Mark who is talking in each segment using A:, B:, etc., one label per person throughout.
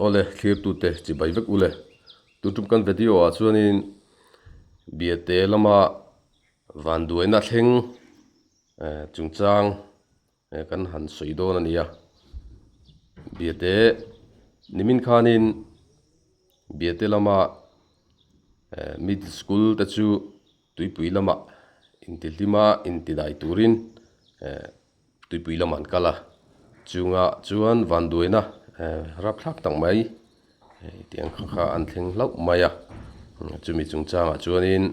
A: Awle, thlirtute chibai vek ule. Tun tum kan video ah chuanin Biate lama vanduaina thleng chungchang kan han sawi dawn a ni a. Biate nimin khanin Biate lama middle school te chu tuipui lamah intihlima intidai turin Tuipui lamah an kal a, chungah chuan vanduaina rapthlak tak mai tih ang kha kha an thleng hlauh mai a, chumi chungchangah chuanin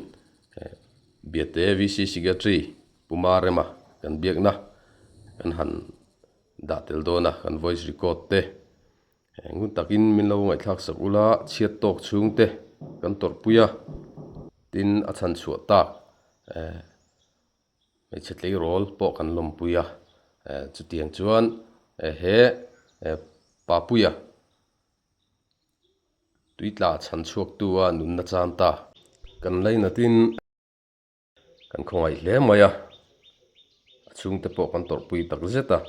A: Biate VC Secretary Pu Marema kan biakna kan han dah tel dawn a, kan voice record te ngun takin min lo ngaihthlak sak ula chhiat tawk chhungte kan tawrhpui a, tin a chhan chhuah tak. Hmeichhe tleirawl pawh kan lawmpui a, chutiang chuan he Papuia tuitla chhan chhuaktu a nunna chan ta. Kan lainatin kan khawngaih hle mai a, a chhungte pawh kan tawrhpui tak zet a,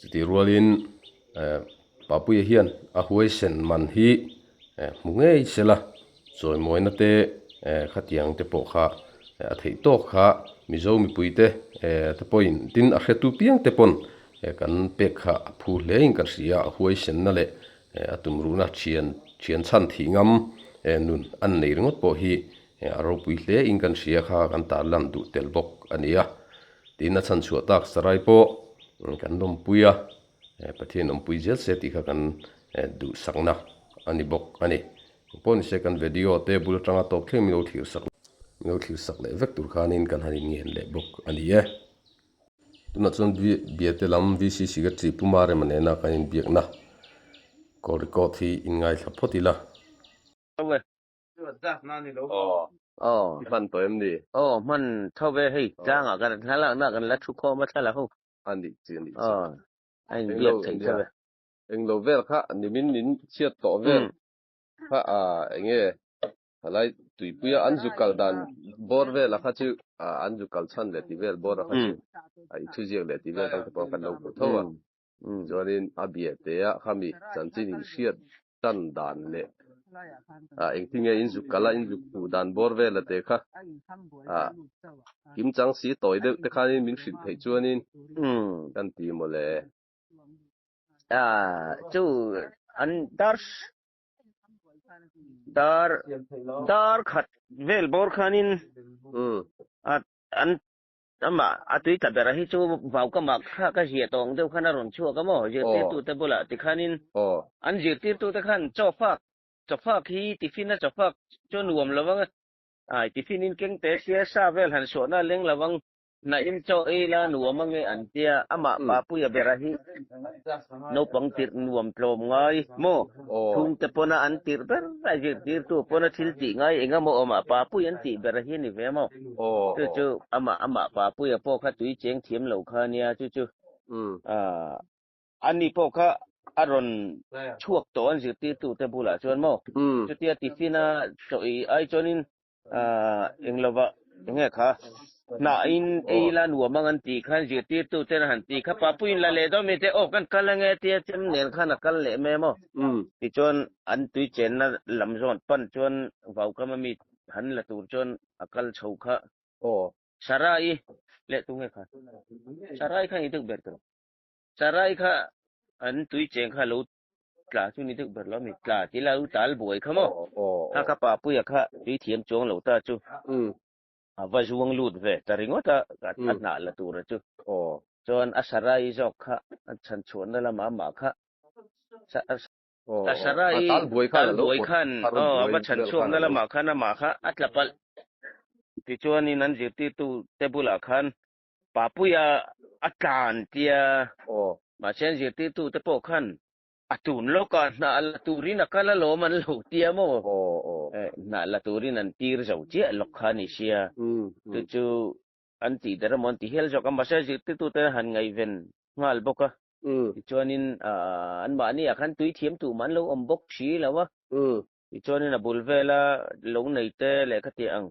A: chutih rualin Papuia hian a huaisen man hi hmu ngei sela chawimawina te khatiang te pawh kha a theih tawk kha Mizo mipui te te pawhin tin a hretu piang te pawn kan pek kha a phu hle in kan hria a huaisenna leh a tumruhna thian thian chhan thih ngam nun an nei ringawt pawh hi a ropui hle in kan hria kha kan tarlan duh tel bawk a ni a tin a chhanchhuah tak sarai pawh kan lawmpui a. Pathian awmpui zel se tih kha kan duhsakna a ni bawk a ni. Pawh ni se kan video te bul atanga tawp thleng min lo thlir sak min lo thlir sak leh vek tur khanin kan han inngen leh bawk a ni e. Tunah chuan Biate lam VC Secretary Pu Marema nena kan inbiakna call record hi inngaithla phawt ila.
B: Aw.
A: I hman tawh em ni?
B: Aw hman tho ve hei tlangah kan thlalakna kan la thu khawm a thlalak ho.
A: A nih chi a nih chi.
B: Aw a inbiak theih tho ve.
A: Englo vel kha nimin min chhiat tawh vel kha a enge halai tuipuia an zu kal dan bawr vela kha chu an zu kal chhan leh tih vel bawr a kha chu a i thu ziak leh tih vel dang te pawh kan lo hmu tho a. Chuanin a bia te a khami chanchin in hriat tan dan leh ah engtin nge in zuk kal a in zuk hmuh dan bawr vel a te kha ah kim chang si tawi deuh te khanin min hrilh theih chuanin kan ti mawle.
B: Ah chu an dar dar dar khat vel bawr khanin an Amah a tui tla ber a hi chu vaukamah kha ka ziah tawh ang deuh khan a rawn chhuak a maw zirtirtute bulah tikhanin an zirtirtute khan chaw fak chaw fak hi tiffin a chaw fak chu nuam lo ang ai tiffin in keng te sia sa vel han suahna a leng lo ang hnaih in chaw ei la nuam ange an tia amah Papuia bera hi naupang tirh nuam tlawm ngai maw chhungte pawna an tirh ber a zirtirtu pawna thil tih ngai engemaw awmah Papui an tih ber a hi a ni ve maw. Chu chu amah amah Papuia pawh kha tui cheng thiam lo kha nia chu chu ani pawh kha a rawn chhuak tawh an zirtirtu te bulah chuan maw chutia tiffin a chaw ei ai chuanin englovah enge kha hnah in ei la nuam ang an tih khan zirtirtu ten a han tih kha Papuiin la leh dawn mi te aw kan kal ange tia chem nen khan a kal leh mai maw tichuan an tui chenna lam zawn pan chuan vaukam ami han la tur chuan a kal chho kha.
A: Aw.
B: Sarai leh tunge kha? Sarai kha ni deuh ber tawh. Sarai kha an tui cheng kha lo tla chu ni deuh ber lo mi tla ti la u tal buai kha maw. Kha ka pa puia kha tui thiam chuang lo ta chu. A va zuang lut ve ta ringawt a a hnah la tur a chu. Chuan a Sarai zawk kha a chhan chhuahna lamah amah kha Sarai tal buai khan aw a va chhan chhuakna lamah khan amah kha a tla palh. Tichuanin an zirtirtu te bulah khan Papuia a tlan tia mahse an zirtirtu te pawh khan a tun lawkah hnah la turin a kal alawm an lo tia maw? Hnah la turin an tir zo chiah lawk kha a ni sia. Chu chu an tih der emaw an ti hial zawk a mahse zirtirtu te han ngaihven nghal bawk a. Tichuanin anmahni ah khan tui thiam tuh mah an lo awm bawk si lo a. Tichuanin a bul vela lo nei te leh khatiang ang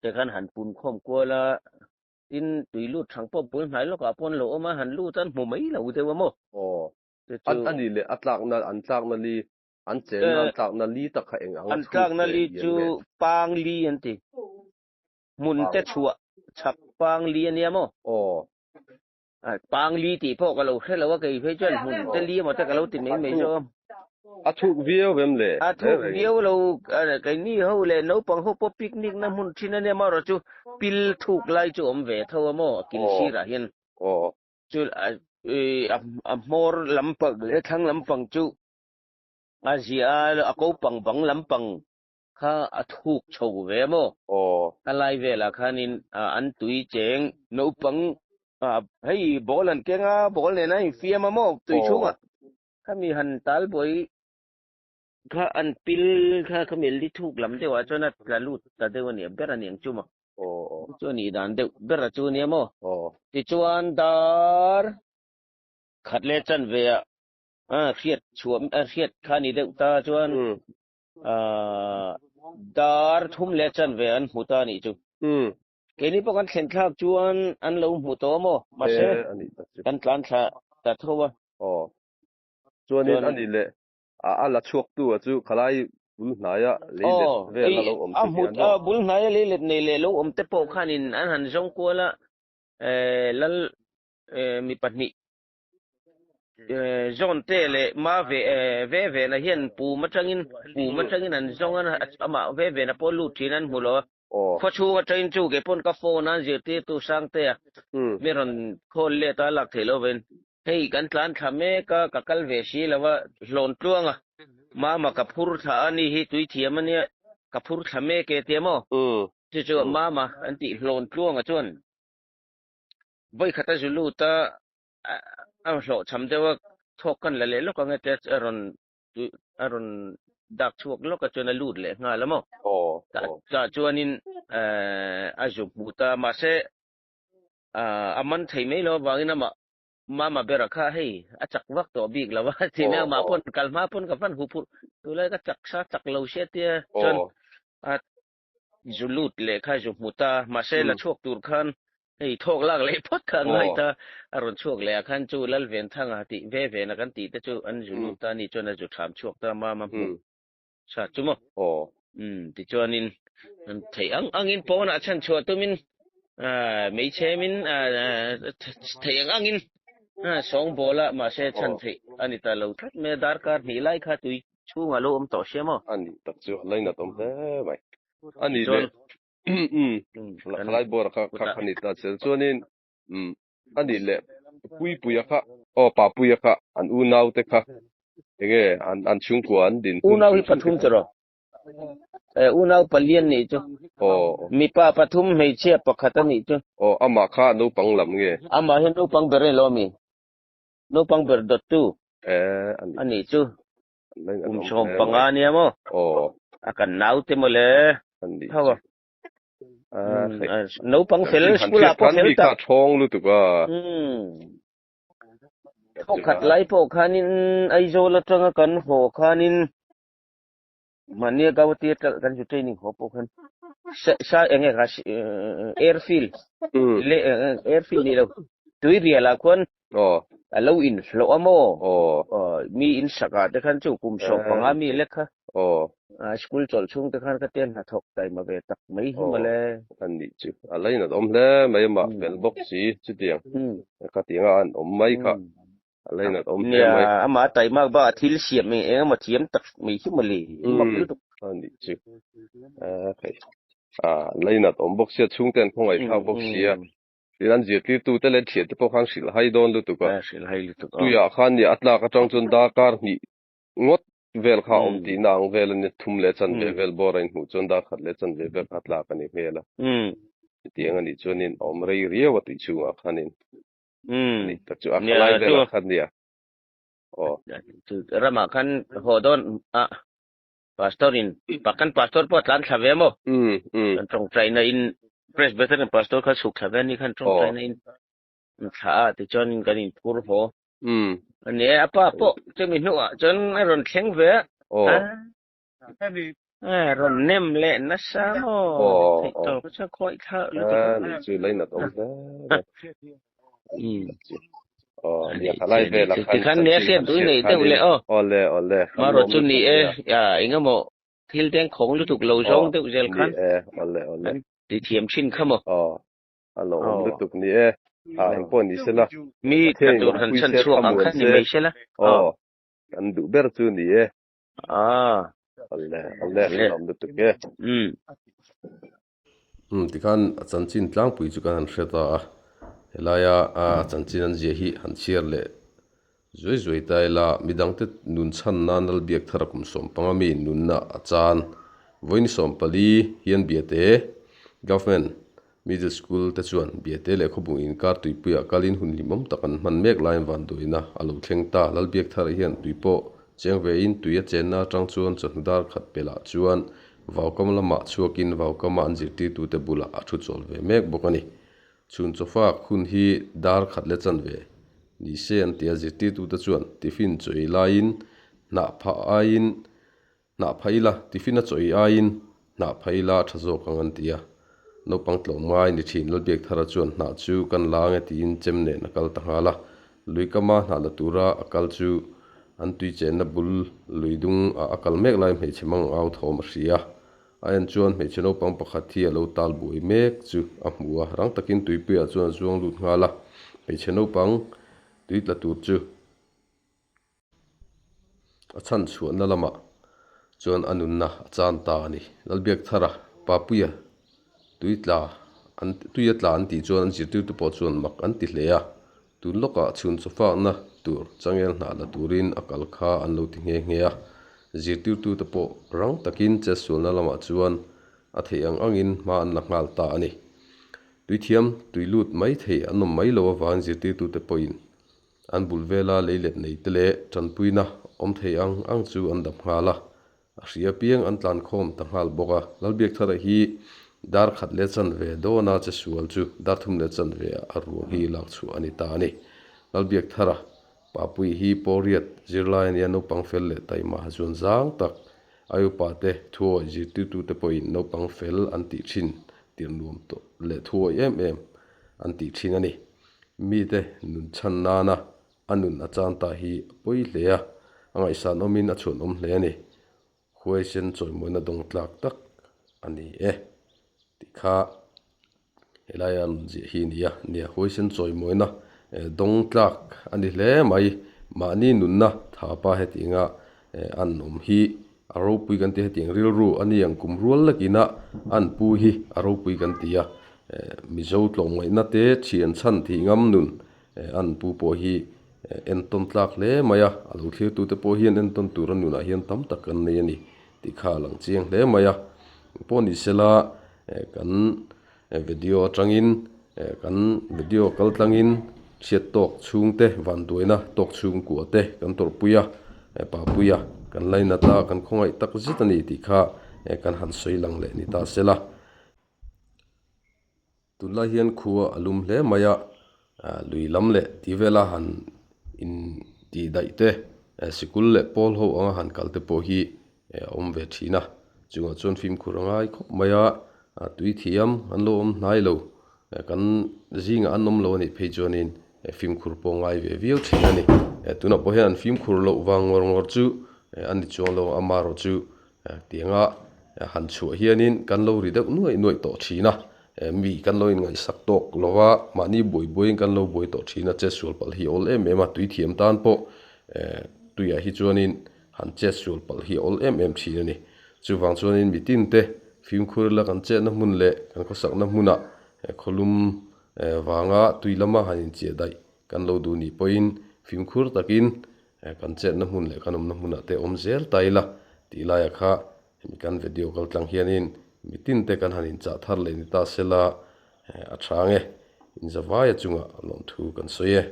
B: te khan han pun khawm kual a, tin tui lut thang pawh bul hnai lawkah pawh an lo awm a, han lut a an hmu mai lo deuh a maw? Chu chu.
A: A nih leh a tlakna an tlakna li an chenna an tlakna li tak kha eng anga
B: An
A: chhuk
B: tlakna
A: leh
B: li
A: lian
B: chu
A: nge?
B: pang li an ti. Hmun te chhuah chhak pang li a nia maw?
A: Aw.
B: Pang li tih pawh ka lo hre lo a, kei phei chuan hmun te li emaw te ka lo ti mai mai zawk a.
A: A thuk viau em le?
B: A thuk viau lo, keini ho leh naupang ho pawh picnic na hmun thin a nia marawh chu pil thuk lai chu awm ve tho a maw a kil sirah hian.
A: Aw.
B: Chu a hmawr lampang leh thlang lampang chu a ziah a, a ko pang bang lampang kha a thuk chho ve a maw?
A: Aw.
B: A lai velah khanin an tui cheng naupang hei ball an keng a, ball nen a infiam a maw tui chhungah khami han tal buai kha an pil kha khami li thuk lam deuhah chuan a tla lut ta deuh a nia ber a ni ang chu maw?
A: Aw.
B: Chu a nih dan deuh ber a chu nia maw?
A: Aw.
B: Tichuan dar khat leh chanve ah hriat chhuah hriat kha a ni deuh ta chuan Dar thum leh chanve an hmu ta anih chu. Keini pawh kan thlen thlak chuan an lo hmu tawh a maw? Mahse, kan tlan thla ta tho a.
A: Aw. Chuanin a nih leh a la chhuak tu a chu khalai bul hnaia lei let vel a lo awm
B: te hian maw? Aw, bul hnaia lei let nei leh lo awm te pawh khanin an han zawng kual a, lal mi pahnih Zawnte leh ma ve ve vena hian pum atangin pum atangin an zawng a, amah ve vena pawh lut thin an hmu lo a. Khaw chhung atangin chu kei pawn ka phone a zirtirtu Sangtea mi rawn call let a lak theih loh avangin hei kan tlan thla mek a, ka kal ve si lo a, hlawn tluang a, mama ka phur thla a ni hi tui thiam a nia, ka phur thla mek e tia maw? Chu chu mama an tih hlawn tluanga chuan vawikhat a zu lut a, a hlawhchham deuh a, thawk kan la leh lawk ang e tia a rawn a rawn dak chhuak lawk a chuan a lut leh nghal a maw. Tah chuanin a zu hmu ta mahse a man thei mai lo avangin amah mama bera kha hei a chak vak tawh bik lo a ti mai a, amah pawn kal hma pawn ka van huphurh tunlai ka chak sa chak lo sia tia chuan a Zu lut leh kha zu hmu ta, mahse la chhuak tur khan hei thawk lak leh phawt kha a ngai ta, a rawn chhuak leh ah khan chu Lalventhanga tih ve vena kan tih te chu an zu lut ta a ni chuan a zu tham chhuak ta mama hmu sa chu maw? Umm tichuanin theih ang angin pawnah chhan chhuah tumin hmeichhemin theih ang angin sawngbawl a mahse chhan theih a ni ta lo tlat mai a, darkar hnih lai kha tui Chhungah lo awm tawh sia maw?
A: A nih tak chu a lainat awm hle mai. A nih leh khalai bawr kha kha kha ni ta che. Chuanin a nih leh Puipuia kha aw Papuia kha an unau te kha enge an an chhungkua an din
B: hmun Unau hi pathum chu rawh. Unau palian nih chu.
A: Aw.
B: Mipa pathum hmeichhia pakhat a nih chu.
A: Aw amah kha naupang lam nge?
B: Amah hi naupang ber a ni lo a mi? Naupang ber dawttu a nih chu. Kum 15 ania maw? A kan naute maw le? Tho a. Naupang fel school ah pawh fel tak. Thawkhat lai pawh khanin Aizawl atanga kan haw khanin mahnia Guwahati atang kan zu training haw pawh khan sa enge kha airfield leh airfield ni lo tuirial ah khuan a lo inhlawh a maw mi in sak ah te khan chu kum 15 mi lek kha school chawlh chhung te khan ka tia hnathawk taima ve tak mai hi mawle.
A: An nih chu a lainat awm hle mai a mah fel bawk si chutiang khatianga an awm mai kha. A lainat awm hle mai.
B: Nia, amah a taimak bak a thil siam eng eng emaw thiam tak mai hi mawle, mak lutuk.
A: A nih chu. Hei. A lainat awm bawk sia, chhungte an khawngaih thlak bawk sia. Tin an zirtirtu te leh thiante pawh khan hrilh hai dawn lutuk a.
B: Hrilh hai lutuk a.
A: Tuiah khan nia a tlak atang chuan darkar hnih ngawt vel kha a awm tihna ang vel a nia, thum leh chanve vel bawr a inhmuh chuan darkhat leh chanve vel kha a tlak a ni hmel a. Chutiang a nih chuanin a awm rei riau a tih chhungah khanin. Ni tak chu a khalai velah khan nia. Aw.
B: Chu ramah khan haw dawn a pastor in kan pastor pawh tlan thla ve maw? Kan tawngtaina in Presbyterian pastor kha chhuk thla ve ni khan tawngtaina in thla a tichuan kan in phur haw. Ani e a pa pawh chumi hnuah chuan a rawn thleng ve a. Rawn nem leh nasa maw? Theih tawp chu khawih thla lutuk a.
A: Ni chu lainat awm hle. Aw
B: A
A: nia
B: nih
A: kha lai
B: chu a nih
A: velah
B: chu.
A: khan
B: Tikhan nia
A: chanchin
B: hriat
A: han
B: duh i
A: hriat
B: nei deuh
A: khanin
B: leh aw.
A: awle awle kan
B: Marawh
A: lawm
B: chu ni
A: lutuk
B: e,
A: nia.
B: a engemaw thil dengkhawng lutuk lo
A: Aw
B: zawng deuh zel
A: ni
B: khan
A: e awle awle.
B: an ti thiam thin kha maw.
A: Aw a lawmawm
B: Aw.
A: lutuk ni e. Ha engpawh ni sela
B: Mi tla
A: Pathianin
B: tur han
A: awmpui
B: chhan
A: se
B: chhuak ang
A: thlamuan
B: khan ni
A: se
B: mai sela. Aw.
A: aw kan duh ber chu ni e.
B: Ah.
A: Awle awle
B: Awle.
A: lawm lutuk e.
B: Umm.
A: Umm tikhan a chanchin tlangpui chu kan han hre ta a, helaia a chanchin an zia hi han chhiar leh zuai zuai ta ila midangte nun chhan nan Lalbiak thar a kum 15 mi nunna a chan vawiin 14 hian biate Government Middle School te chuan biate leh khawbung inkar tuipuiah kalin hun hlimawm tak an hman mek laiin vanduaina a lo thleng ta. Lalbiak thar hian tui pawh cheng vein tui a chenna atang chuan chawhnu dar khat pelh chuan Vaukam lamah chhuakin Vaukama an zirtirtute bulah a thu chawl ve mek bawk a ni. Chhun chawfak hun hi dar khat leh chanve ni se an ti a, zirtirtute chuan tiffin chawi laiin hnah phah aiin hnah phah ila, tiffin a chawi aiin hnah phah ila a tha zawk ang an ti a. Naupang tlawm ngai ni thin Lalbiak Thara chuan hnah chu kan la ange tiin chem nen a kal ta nghal a. Luikama hnah la tura a kal chu an tui chenna bul lui dung ah a kal mek lai hmeichhe mang au thawm a hria. A en chuan hmeichhe naupang pakhat hi a lo tal buai mek chu a hmu a, rang takin tuipuiah chuan a zuang lut nghal a. Hmeichhe naupang tui tla tur chu A chhan chhuahna lamah chuan a nunna a chan ta a ni. Lalbiak Thara, Papuia tui tla an tui a tla an tih chuan an zirtirtu pawh chuan mak an ti hle a. Tun lawkah chhun chawfakna tur changel hnah la turin a kal kha an lo ti nghe nghe a. Zirtirtute pawh rang takin chetsualna lamah chuan a theih ang angin hma an la nghal ta a ni. Tuithiam tui lut mai thei an awm mai lo avangin zirtirtute pawhin An bul vela leilet nei te leh tanpuina awm thei ang ang chu an dap nghal a, a hria piang an tlan khawm ta nghal bawk a. Lalbiakthara hi dar khat leh chanve dawna che sual chu dar thum leh chanve ah a ruang hi lak chhuah a ni ta a ni. Lalbiakthara Papui hi Pawlriat zirlai a nia naupang fel leh taima zuan zang tak ai upa te thuawi zirtirtute pawhin naupang fel an tih thin tirh nuam tawh leh thuawi em em an tih thin a ni. Mite nun chhan nana a nun a chan ta hi a pawi hle a, a ngaihsan awmin a chhuan awm hle a ni. Huaisen chawimawina dawng tlak tak a ni e tih kha helaia nun ziah hi a ni a. Nia, huaisen chawimawina dawng tlak a ni hle mai. Mahni nunna thapa hetianga an awm hi a ropui kan ti a, hetiang rilru a ni ang kum rual lakina an pu hi a ropui kan ti a, Mizo tlawmngaihna te thian chhan thih ngam nun an pu pawh hi entawn tlak hle mai a, a lo thlirtute pawh hian entawn tura nunah hian tam tak kan nei a ni tih kha a lang chiang hle mai a, pawh ni sela kan Video atangin kan video kal tlangin chhiat tawk chhungte vanduaina tawk chhungkua te kan tawrhpui a, Papuia kan lainat a, kan khawngaih tak zet a ni tih kha kan han sawi lang leh ni ta sela. Tunlai hian khua a lum hle mai a, lui lam leh tih vela han in tih daih te, sikul leh pawl ho anga han kal te pawh hi a awm ve thin a, chungah chuan fimkhur a ngai khawp mai a, tui thiam an lo awm hnai lo, kan zingah an awm lo a nih phei chuanin fimkhur pawh ngai ve viau thin a ni. Tunah pawh hian an fimkhur loh vang ngawr ngawr chu a ni chuang lo, amaherawhchu tianga han chhuah hianin kan lo ri deuh nuaih nuaih tawh thin a, mi kan lo inngaihsak tawk lo va, mahni buai buaiin kan lo buai tawh thin a, chetsual palh hi a awl em em a, tui thiam tan pawh tuiah hi chuanin Han chet sual palh hi a awl em em thin a ni. Chuvang chuanin mitin te fimkhur ila kan chetna hmun leh kan khawsakna hmunah khawlum vanga tui lama han inchiah daih kan lo duh nih pawhin fimkhur takin kan chetna hmun leh kan awmna hmunah te awm zel ta ila tih laiah kha hemi kan video kal tlang hianin mitin te kan han inchah thar leh ni ta sela a tha ang e. Inzavaia chungah lawmthu kan sawi e.